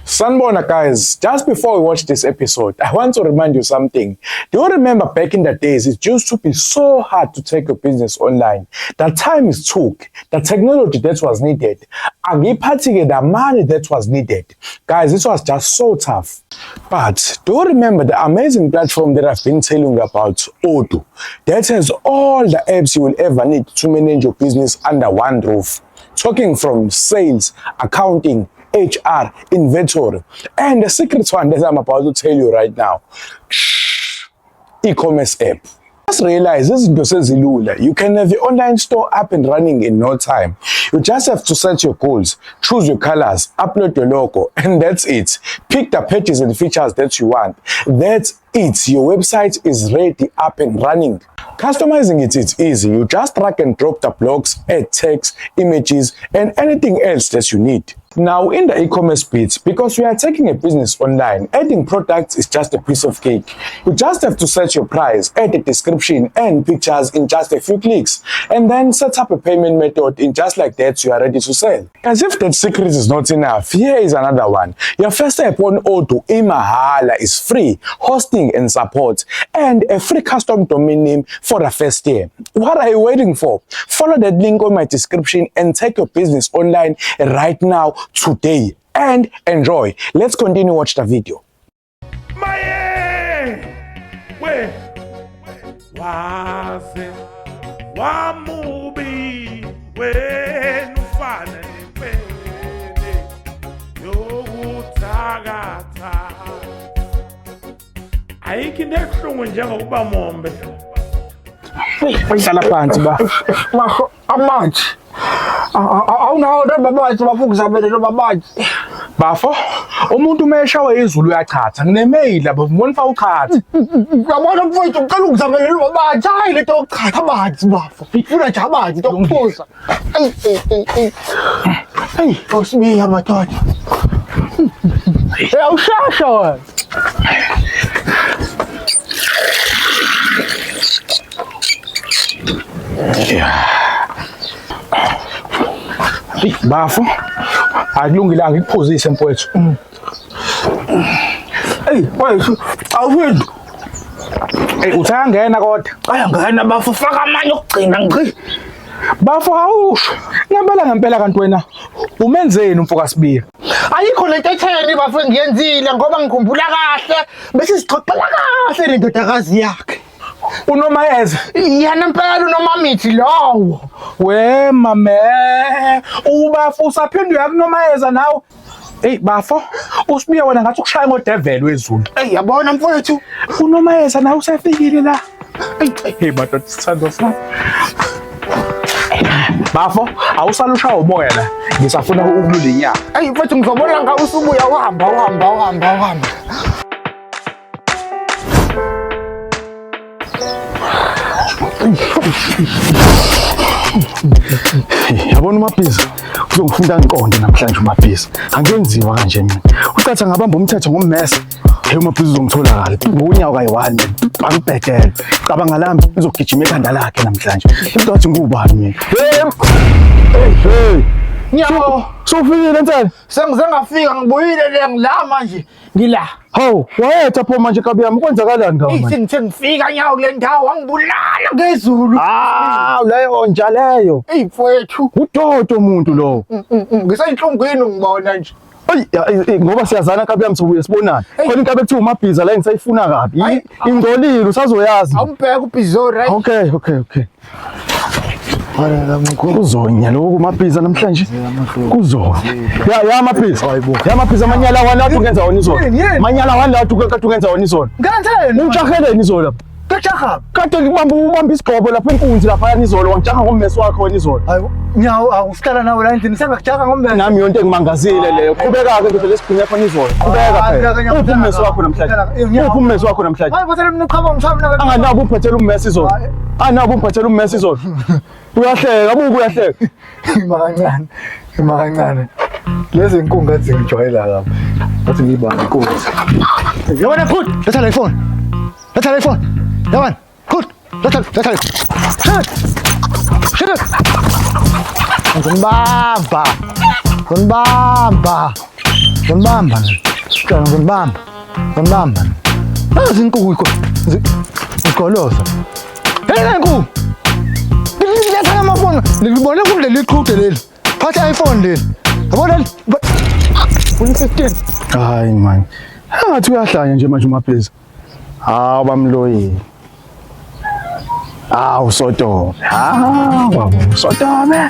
Sanibona guys, just before we watch this episode, I want to remind you something. Do you remember back in the days, it used to be so hard to take your business online? The time it took, the technology that was needed, angiphathi-ke the money that was needed. Guys, it was just so tough. But do you remember the amazing platform that I've been telling you about, Odoo, that has all the apps you will ever need to manage your business under one roof? Talking from sales, accounting, HR, inventory, and the secret one that I'm about to tell you right now, e-commerce app. Just realize izinto sezilula. You can have your online store up and running in no time. You just have to set your goals, choose your colors, upload your logo, and that's it. Pick the pages and features that you want. That's it. Your website is ready, up and running. Customizing it is easy. You just drag and drop the blocks, add text, images, and anything else that you need. Now, in the e-commerce bit, because we are taking a business online, adding products is just a piece of cake. You just have to set your price, add a description and pictures in just a few clicks, and then set up a payment method in just like that you are ready to sell. As if that secret is not enough, here is another one. Your first step on Odoo imahala is free, hosting and support, and a free custom domain name for the first year. What are you waiting for? Follow that link on my description and take your business online right now, today, and enjoy. Let's continue watch the video. Maye we waze wamubi wena ufana nempene yokuthakatha. Ayikho into ebuhlungu njengokuba mombe. Hlala phansi ba. Masho amanzi. Awunawo noma amanzi bafuna ukuzamela noma amanzi. Bafo, umuntu uma eshawe izulu uyachatha. Nginemail lapho, ngibona fa uchatha. Uyabona mfowethu, ngicela ukuzamela noma amanzi. Hayi lento yokuchatha amanzi bafo. Ngifuna nje amanzi into yokuphuza. Eyi eyi eyi eyi. Eyi, Osibiya madoda. Hey, awushasha wena. Eyi, bafo, akulungile angikuphuzise mfowethu. Eyi, wethu, awuphindi. Eyi, uthi ayangena kodwa. Ayangena bafo, faka amanye okugcina ngqi. Bafo awusho. Ngempela ngempela kanti wena umenzeni umfo kaSibiya? Ayikho lento etheni bafo engiyenzile ngoba ngikhumbula kahle bese sixoxela kahle nendodakazi yakhe. Unomayeza. Yena impela unomamithi lowo. We mame, ubafo usaphinde uya kunomayeza nawe. Eyi bafo, uSibiya wena ngathi ukushaya ngodeveli wezulu. Eyi yabona mfowethu. Unomayeza nawe usefikile la. Eyi eyi. Hey madoda, isithando sami. Bafo, awusale ushaya umoya la. Ngisafuna ukulula inyama. Eyi mfowethu ngizobona ngawe usubuya uhamba uhamba uhamba uhamba. Yabona uMabhiza uzongifunda ngiqonde namhlanje uMabhiza. Angenziwa kanje mina. Ucatha ngabamba umthetho ngommese. Hey uMabhiza uzongithola kahle. Ngonyawo kayi-one mina. Angibhedele. Cabanga lami ngizogijima ekhanda lakhe namhlanje. Ucathi ngubani mina? Hey! Hey, hey. Nyawo, Sofikile nsele. sengize ngafika ngibuyile le ngila manje. Ngila. Hawu, wayetha pho manje kabi yami kwenzakalani ngawo Eyi manje? sengithe ngifika nyawo kule ndawo wangibulala ngezulu. Ah, leyo nja leyo. Eyi mfowethu. Udodo umuntu lowo. Ngiseyinhlungwini ngibona nje. Ayi, ngoba siyazana kabi yami sobuye sibonane. Eyi. Khona inkabi ekuthiwa uMabhiza la engisayifuna kabi. Ayi. Ingcolile usazoyazi. Awumbheke ubhizori right? Okay, okay, okay. Kuzonya lokhu Mabhiza namhlanje. Kuzonya. Ya ya Mabhiza. Ya Mabhiza manyala wani lapho ungenza wona izolo. Yini, yini? Manyala wani lapho kade ungenza wona izolo. Ngenzeni? Ungijaheleni izolo lapha. Kajaha. Kade ngibamba ubamba isigqobo lapha enkunzi lapha yani izolo wangijaha ngommese wakho wena izolo. Hayi nyawo awusihlala nawe la endlini sengakujaha ngombese. Nami yonke engimangazile leyo. Qhubeka-ke ndoda lesigcine khona izolo. Qhubeka phela. Uphi ummese wakho namhlanje? Uphi ummese wakho namhlanje? Hayi bathele mina uchaba ngishaya mina. Anganabo umphathela ummese izolo. Anabo umphathela ummese izolo. Uyahleka, buka uyahleka. Ima kancane. Ima kancane. Lezi nkungu athi ngijwayela kabi. Athi ngiyibambe inkunzi. Yabona khulu, letha la ifoni. Letha la ifoni. Yabona, khulu, letha letha. Shit. Shit. Ngizonibamba. Ngizonibamba. Ngibamba nje. Ngibamba. Ngibamba. Nazi inkukhu igoloza. Hey nanku. Letha amafoni. Ngibone kuleli iqhude leli. Phatha iPhone leli. Yabo leli. Ufuna 15. Hayi man. Engathi uyahlanya nje manje uMabhiza. Hawu bamloyile. Hawu Sodome. Hawu Sodome.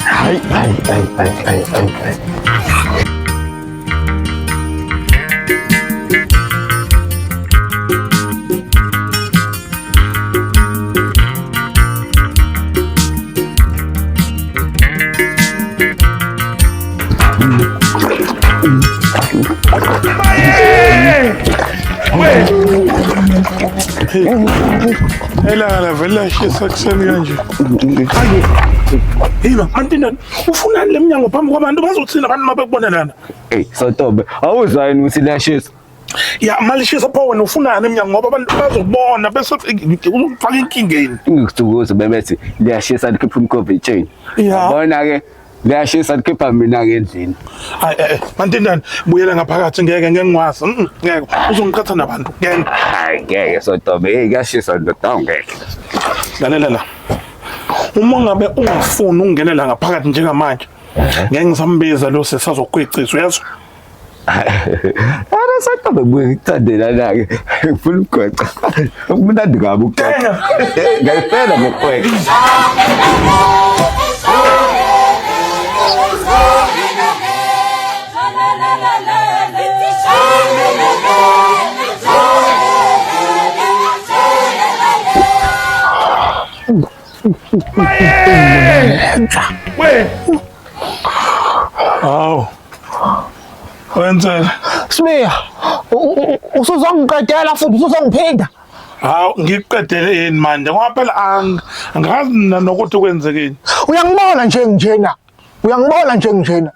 Hayi hayi hayi hayi hayi hayi. Elanga lavele lashisa kuseni kanje. Hayi. Hey, Mantinda, ufunani le mnyango phambi kwabantu bazothina abantu mabekubona lana. Hey, Sotobe, awuzwa yini ukuthi liyashisa? Ya, malishisa pho wena ufunani emnyango ngoba abantu bazokubona bese uzofaka inkingeni. Ngikuthi bebethi liyashisa likhipha umkhovu chain. Yabona ke liyashisa likhipha mina ke endlini. Hayi eh Mantindane buyela ngaphakathi ngeke ngeke ngikwazi. Ngeke uzongiqhatha nabantu. Ngeke. Hayi ngeke Sotobe, hey kuyashisa ndoda ngeke. Lalela la. Uma ngabe ungafuni ukungenela ngaphakathi njengamanje, ngeke ngisambiza lo sesazokweciswa uyezwa? Ara Sotobe buye ngikuthandela ke. Ngifuna ukugoqa. Kumnandi kabi ukugoqa. Ngiyayifela ngokuqweka. We. Hawu. Wenzela. Sibiya, usuzongiqedela futhi usuzongiphinda. Hawu ngikuqedele yini manje ngoba phela angazi nokuthi kwenzekeni. Uyangibona nje njena. Uyangibona nje njena.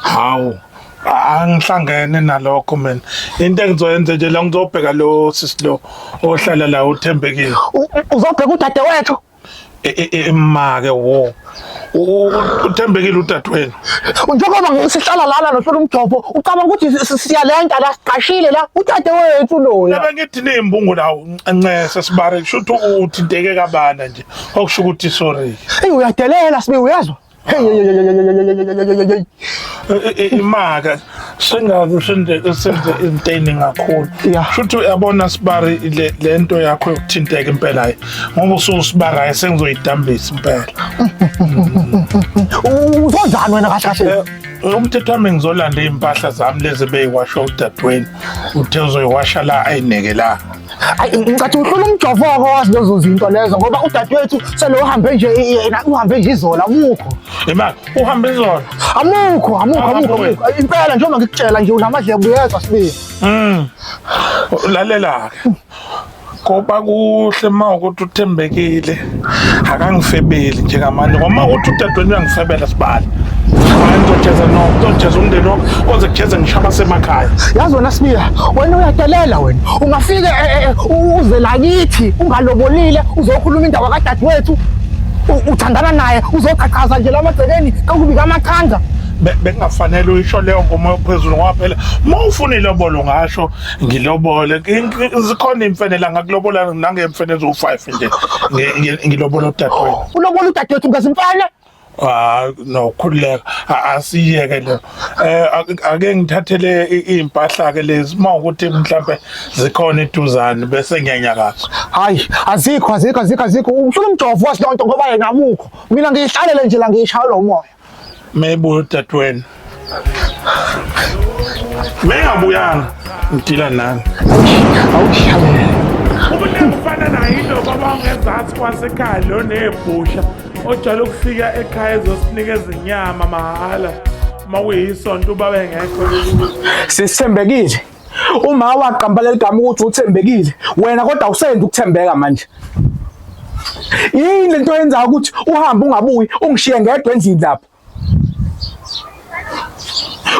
Hawu. Angihlangene nalokho mina. Into engizoyenza nje la ngizobheka lo sisi lo ohlala la uthembekile. Uzobheka udadewethu. Emake wo. Uthembekile udadewenu. Njengoba ngisihlala lana nohlola umjovo, ucabanga ukuthi siyalenta la siqashile la udadewethu loya. Laba ngithi nezimbungu la ncese sibare kusho ukuthi uthinteke kabana nje. Okusho ukuthi sorry. Hey uyadelela sibe uyezwa. Hey. Imaka sengaze senze into eningi kakhulu. Shuthi uyabona sibari lento yakho yokuthinteka impela ngoba ususibara sengizoyidambisa impela. Uzonjani wena kahle kahle? Umthetho wami ngizolanda impahla zami lezi beyiwashwa udadweni. Uthe uzoyiwasha la ayineke la. Ayi ngicathi uhlula umjovoko wazi lezo zinto lezo ngoba udadewethu sele uhambe nje yena uhambe nje izolo amukho. Imali uhambe izolo. Amukho amukho amukho. Impela njengoba ngikutshela nje unamadlebe uyezwa sibili. Lalela ke. Koba kuhle uma ukuthi uthembekile akangifebeli njengamanje ngoba ukuthi udadewenu uyangifebela sibali. Hayi ngizojeza no, ngizojeza umndeni wakho koze kujeze ngisho abasemakhaya. Yazi wena Sibiya, wena uyadelela wena. Ungafike uze lakithi ungalobolile uzokhuluma indaba kadadewethu. Uthandana naye uzoqhaqhaza nje lamagcekeni kakubika amaqanda. Bekungafanele uyisho leyo ngomoya ophezulu ngoba phela uma ufuna ilobolo ngasho ngilobole zikhona imfene la ngakulobola nangemfene eziwu-5 nje ngilobola udadewethu. Ulobola udadewethu ngezimfene? Ah no khululeka asiyeke le. Ake ngithathele impahla ke lezi uma ukuthi mhlambe zikhona eduzane bese ngiyanyakaza. Hayi azikho azikho azikho azikho uhlula umjovo wazi lonto ngoba yena amukho. Mina ngiyihlalele nje la ngiyishayela umoya. Mebuya udadewenu. Mengabuyanga ngidila nani. Awuhlalele. Umuntu ufana naye into baba ongezansi kwasekhaya lo nebhusha ojwayele ukufika ekhaya ezosinikeza inyama mahhala uma kuyisonto ubaba engekho. Sisithembekile. Uma waqamba leli gama ukuthi uthembekile, wena kodwa awusendi ukuthembeka manje. Yini lento oyenzayo ukuthi uhambe ungabuyi ungishiye ngedwa endlini lapha?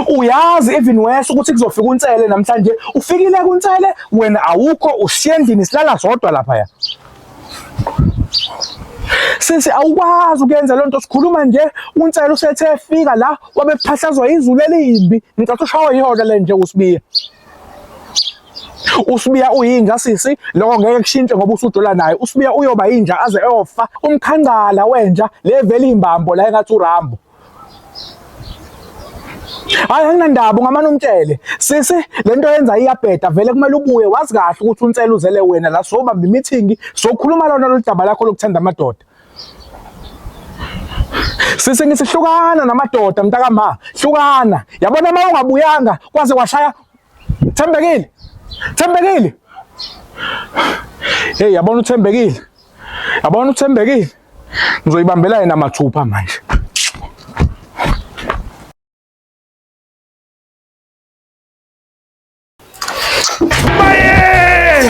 Uyazi even worse ukuthi kuzofika uNsele namhlanje, ufikile kuNsele wena awukho ushiye endlini silala sodwa lapha ya. Sisi awukwazi ukuyenza lonto sikhuluma nje uNselo usethe efika la wabe phahlazwa izulu elimbi ngicatha ushawa yihona le nje uSibiya. USibiya uyinja sisi lokho ngeke kushintshe ngoba usujola naye. USibiya uyoba inja aze eyofa umkhancala wenja le vele imbambo la engathi uRambo. Hayi anginandaba ungamane umtshele sisi lento yenza iyabheda vele kumele ubuye wazi kahle ukuthi uNselo uzele wena la sobamba imeeting sokhuluma lona lolu daba lakho lokuthanda amadoda. Sisi ngithi hlukana namadoda mntakama hlukana yabona uma ungabuyanga kwaze kwashaya Thembekile Thembekile Hey yabona uThembekile yabona uThembekile ngizoyibambela yena mathupha manje.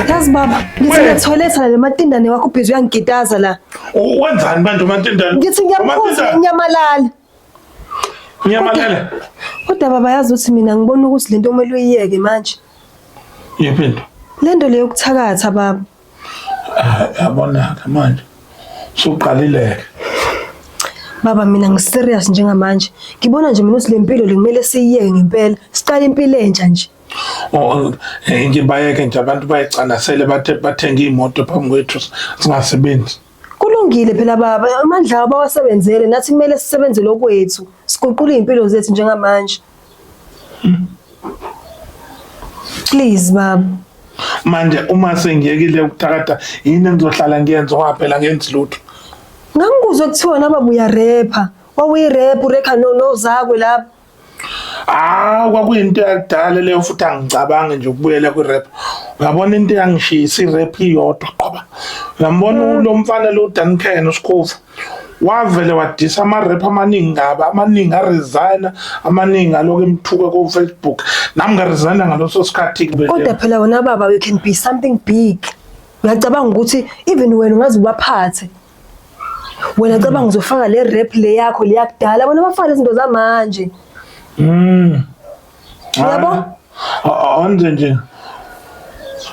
Yazi baba, ngithi ngiyatholetha la lematindane wakho ubhizi uyangigitaza la. Wenzani manje uMantindane? Ngithi ngiyamkhuza inyamalala. Inyamalala. Kodwa baba yazi ukuthi mina ngibona ukuthi lento kumele uyiyeke manje. Yiphi into? Lento le yokuthakatha baba. Ah, yabona-ke manje suqalile-ke. Baba mina ngiserious njengamanje. Ngibona nje mina ukuthi le mpilo le kumele siyiyeke ngempela. Siqale impilo entsha nje. Oh, eh, nje bayeke nje abantu bayicanasele bathe bathenga iy'moto phambi kwethu singasebenzi. Kulungile phela baba, amandla abo bawasebenzele nathi kumele sisebenzele okwethu. Siguqule iy'mpilo zethu njengamanje. Please baba. Manje uma sengiyekile ukuthakatha yini engizohlala ngiyenza ngoba phela ngenzi lutho. Ngangikuzwe kuthiwa naba uyarepha. Wawuyirepha urekha no nozakwe lapha. Ah kwakuyinto yakudala leyo futhi angicabangi nje ukubuyela kwi-rap. Uyabona into eyangishisa i-rap iyodwa qoba. Uyambona lo mfana lo Duncan uSkhovu. Wavele wadisa ama-rap amaningi kabi, amaningi aresigna, amaningi alokhu emthuka ko-Facebook. Nami ngaresigna ngaleso sikhathi. Kodwa phela wena baba you can be something big. Uyacabanga ukuthi even wena ungaze ubaphathe. Wena cabanga uzofaka le rap le yakho le yakudala bona bafaka izinto zamanje. Uyabo? Onje nje.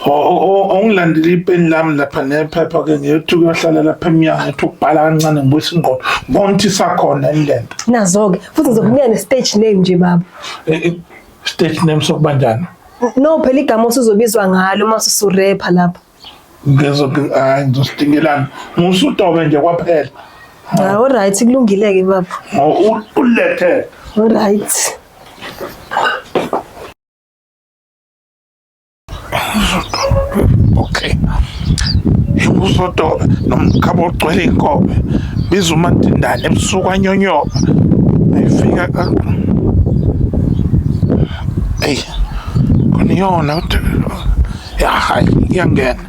Ongilandela ipeni lami lapha nephepha ke ngiyothi kuyohlala lapha emnyango ngithi ukubhala kancane ngibuyisa ingqondo. Ngibona ukuthi isakhona yini le nto. Nazo-ke futhi ngizokunika ne-stage name nje baba. Stage name sokuba njani? No phela igama osuzobizwa ngalo uma ususurepha lapha. Ngizoke hayi ngizosidingelana. Musutobe nje kwaphela. Ah, all right kulungile-ke baba. Ulethe. All right. Okay. Usotobe nomkhaba ogcwele inkobe. Biza uMantindane ebusuku anyonyoba. Ayifika Ey. Khona iyona ya hayi iyangena.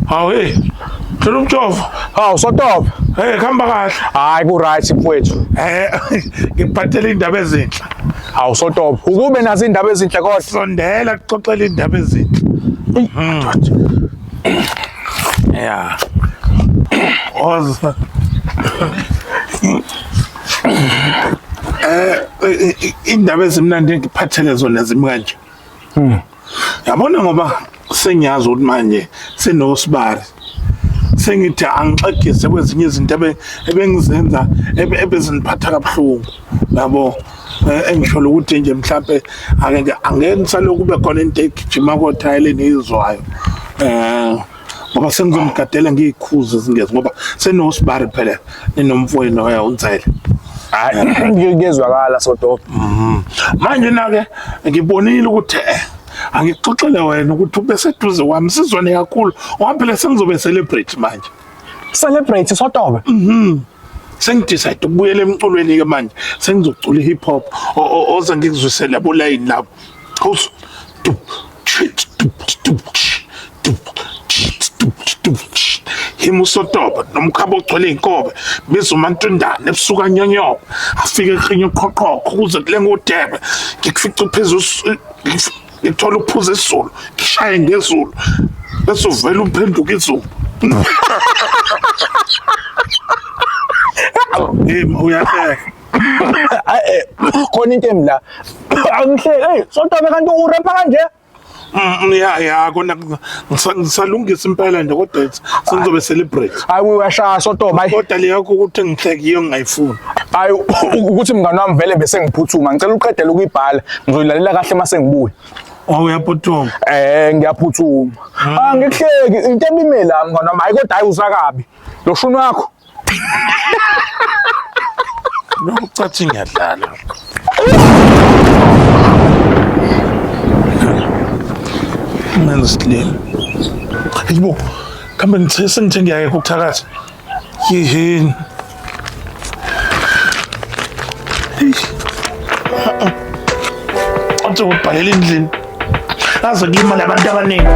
Hawu hey. Thola umjovo. Hawu Sotobe. Hey khamba kahle. Hayi ku right mfowethu. Eh ngikuphathele indaba ezinhle. Hawu Sotobe, ukube nazo indaba ezinhle kodwa. Sondela kuxoxela indaba ezinhle. Yeah. Oza. Eh indaba ezimnandi engiphathele zona zimi kanje. Yabona ngoba sengiyazi ukuthi manje senosibari. Sengithi angixegise kwezinye izinto ebengizenza ebeziniphatha kabuhlungu. Yabo engisholo ukuthi nje mhlambe ake nje angeke ngisalokhu kube khona into egijima kothayeleni eyizwayo. Ngoba sengizomgadela ngiyikhuze zingezi ngoba senosibari phela ninomfowenu oya uNsele. Hayi kuyezwakala Sotobe. Manje na-ke ngibonile ukuthi angikuxoxele wena ukuthi ube seduze kwami sizwane kakhulu ngoba phela sengizobe celebrate manje. Celebrate Sotobe. Sengidecide ukubuyela emculweni-ke manje sengizocula i-hip hop oze ngikuzwisele bolayini labo. House tu chit tu tu tu tu tu Himusotoba nomkhaba ogcwele inkobe biza uMantundane ebusuku anyonyoba afike ekhinya uqhoqhoqho kuze kulenga udebe ngikufice uphezu ngithola uphuza isizulu ngishaye ngezulu bese uvela uphenduka izulu. Hey uyahleka. Khona into emi la. Angihleki. Hey Sotobe kanti urepha kanje? Ya ya kona ngisalungisa impela nje kodwa sengizobe celebrate. Hayi uyashaya sotoba hayi. Kodwa le yakho ukuthi ngihleke iyo ngingayifuni. Hayi ukuthi mngani wami vele bese ngiphuthuma ngicela uqedele ukuyibhala ngizoyilalela kahle mase ngibuya. Oh uyaphuthuma. Ngiyaphuthuma. Ah ngikuhleki into ebime la mngani wami hayi kodwa hayi usakabi. Lo shuni wakho. Lokhu cathi ngiyadlala. Ngenza isilima. Hayibo. Kambe ngithe sengithe ngiyayeka ukuthakatha. Yeheni. Eish. Athi ubhalela endlini. Aze kulimale abantu abaningi.